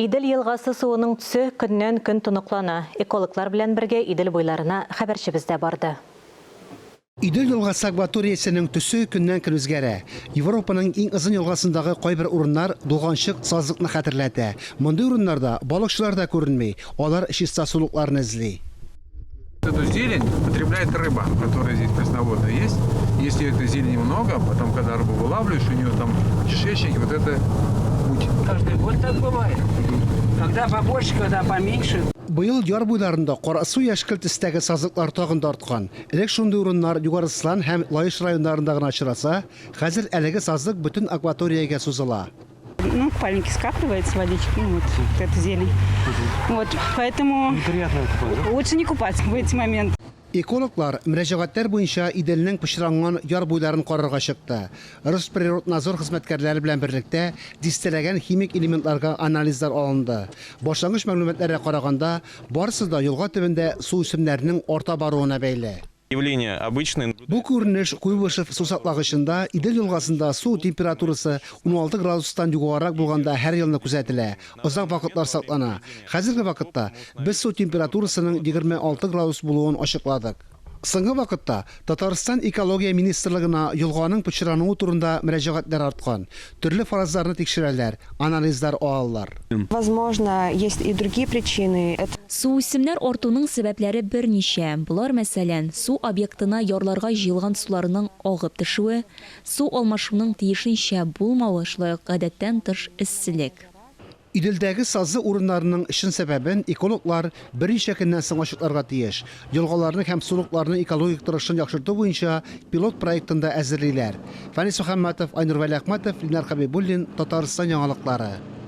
Идел елгасы суының төсе көннән-көн тоныклана. Экологлар белән бергә Идел буйларына хәбәрчебез дә барды. Идел елгасы акваториясенең төсе көннән-көн үзгәрә. Европаның иң озын елгасындагы кайбер урыннар болганчык сазлыкны хәтерләтә. Мондый урыннарда балыкчылар да күренми, алар чиста сулыкларны эзли. Эту зелень потребляет рыба, которая здесь пресноводная есть. Если этой зелени много, потом, когда рыбу вылавливаешь, у нее там в кишечнике вот это муть. Каждый год так бывает. Когда побольше, когда поменьше. Быел яр буйларында карасу яшькелт төстәге сазлыклар тагын да арткан. Элек шундый урыннар Югары Слан һәм Лаеш районнарында гына очраса, хәзер әлеге сазлык бөтен акваториягә сузыла. Ну, в купальнике скапливается водичка, ну, вот, вот эта зелень. Вот, поэтому Неприятно такое, да? лучше не купаться в эти моменты. Экологлар мөрәҗәгатьләр буенча Иделнең пычранган яр буйларын карарга чыкты. Росприроднадзор хезмәткәрләре белән берлектә дистәләгән химик элементларга анализлар алынды. Башлангыч мәгълүматларга караганда, барысы да елга төбендә су үсемнәренең арта баруына бәйле. Явление обычное. Бу күренеш Куйбышев сусаклагычында Идел елгасында су температурасы 16 градустан югарырак булганда һәр елны күзәтелә, озак вакытлар саклана. Хәзерге вакытта без су температурасының 26 градус булуын ачыкладык. Соңгы вакытта Татарстан Экология министрлыгына елганың пычрануы турында мөрәҗәгатьләр арткан. Төрле фаразларны тикшерәләр, анализлар алалар. Возможно, есть и другие причины. Это Суүсемнәр артуның сәбәпләре берничә. Болар, мәсәлән, су объектына ярларга җыелган суларның агып төшүе, су алмашуның тиешенчә булмавы, шулай ук гадәттән тыш эсселек. Иделдәге сазлы урыннарының чын сәбәбен экологлар берничә көннән соң ачыкларга тиеш. Елгаларның һәм сулыкларның экологик торышын яхшырту буенча пилот проектын да әзерлиләр. Фәнис Мөхәммәтов, Айнур Вәлиәхмәтов, Ленар Хәбибуллин, Татарстан яңалыклары.